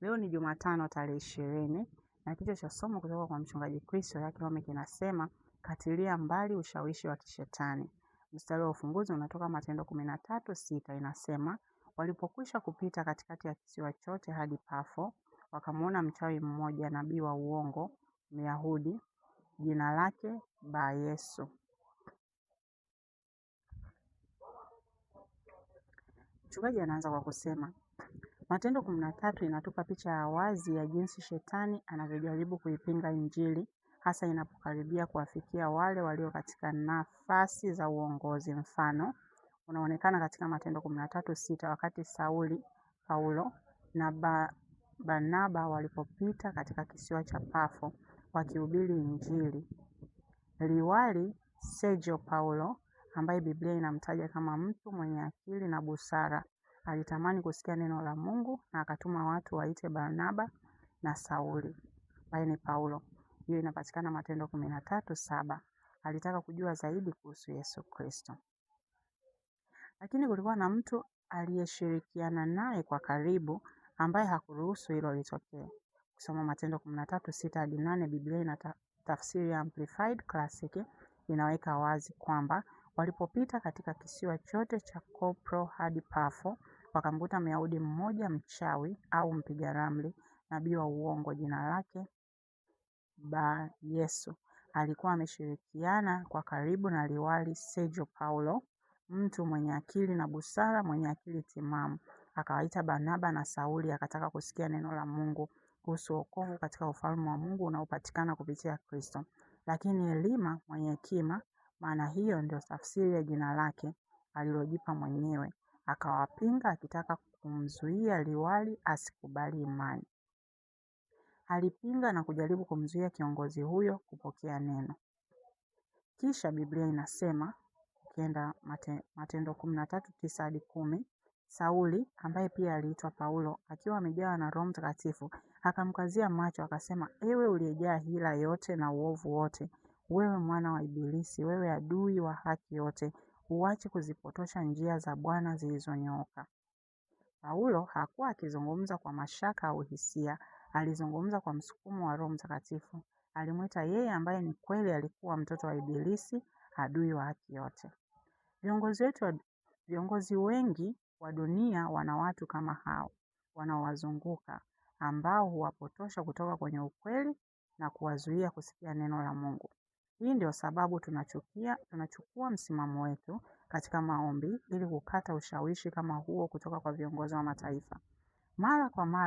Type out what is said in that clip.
Leo ni Jumatano tarehe 20 na kichwa cha somo kutoka kwa Mchungaji Chris Oyakhilome kinasema katilia mbali ushawishi wa kishetani. Mstari wa ufunguzi unatoka Matendo 13:6 inasema, walipokwisha kupita katikati ya kisiwa chote hadi Pafo, wakamwona mchawi mmoja, nabii wa uongo, Myahudi, jina lake Ba-Yesu. Mchungaji anaanza kwa kusema Matendo 13 inatupa picha ya wazi ya jinsi shetani anavyojaribu kuipinga Injili hasa inapokaribia kuwafikia wale walio katika nafasi za uongozi. Mfano unaonekana katika Matendo 13:6 wakati Sauli, Paulo na Barnaba walipopita katika kisiwa cha Pafo wakihubiri Injili. Liwali Sergio Paulo ambaye Biblia inamtaja kama mtu mwenye akili na busara alitamani kusikia neno la Mungu na akatuma watu waite Barnaba na Sauli ambaye ni Paulo. Hiyo inapatikana Matendo 13:7. Alitaka kujua zaidi kuhusu Yesu Kristo. Lakini kulikuwa na mtu aliyeshirikiana naye kwa karibu ambaye hakuruhusu hilo litokee. Kusoma Matendo 13:6 hadi 8, Biblia ina tafsiri ya Amplified Classic inaweka wazi kwamba walipopita katika kisiwa chote cha Kopro hadi Pafo, wakamkuta Myahudi mmoja mchawi au mpiga ramli, nabii wa uongo, jina lake Bar-Yesu. Alikuwa ameshirikiana kwa karibu na liwali Sergio Paulo, mtu mwenye akili na busara, mwenye akili timamu. Akawaita Barnaba na Sauli, akataka kusikia neno la Mungu kuhusu wokovu katika ufalme wa Mungu unaopatikana kupitia Kristo. Lakini Elima mwenye hekima, maana hiyo ndio tafsiri ya jina lake alilojipa mwenyewe, akawapinga akitaka kumzuia liwali asikubali imani. Alipinga na kujaribu kumzuia kiongozi huyo kupokea neno. Kisha Biblia inasema ukienda Matendo 13:9 hadi 10, Sauli ambaye pia aliitwa Paulo akiwa amejawa na Roho Mtakatifu akamkazia macho akasema, ewe uliyejaa hila yote na uovu wote, wewe mwana wa Ibilisi, wewe adui wa haki yote, uache kuzipotosha njia za Bwana zilizonyooka. Paulo hakuwa akizungumza kwa mashaka au hisia, alizungumza kwa msukumo wa Roho Mtakatifu. Alimwita yeye ambaye ni kweli alikuwa mtoto wa Ibilisi, adui wa haki yote. Viongozi wengi wa dunia wana watu kama hao wanaowazunguka ambao huwapotosha kutoka kwenye ukweli na kuwazuia kusikia neno la Mungu. Hii ndio sababu tunachukua msimamo wetu katika maombi ili kukata ushawishi kama huo kutoka kwa viongozi wa mataifa. Mara kwa mara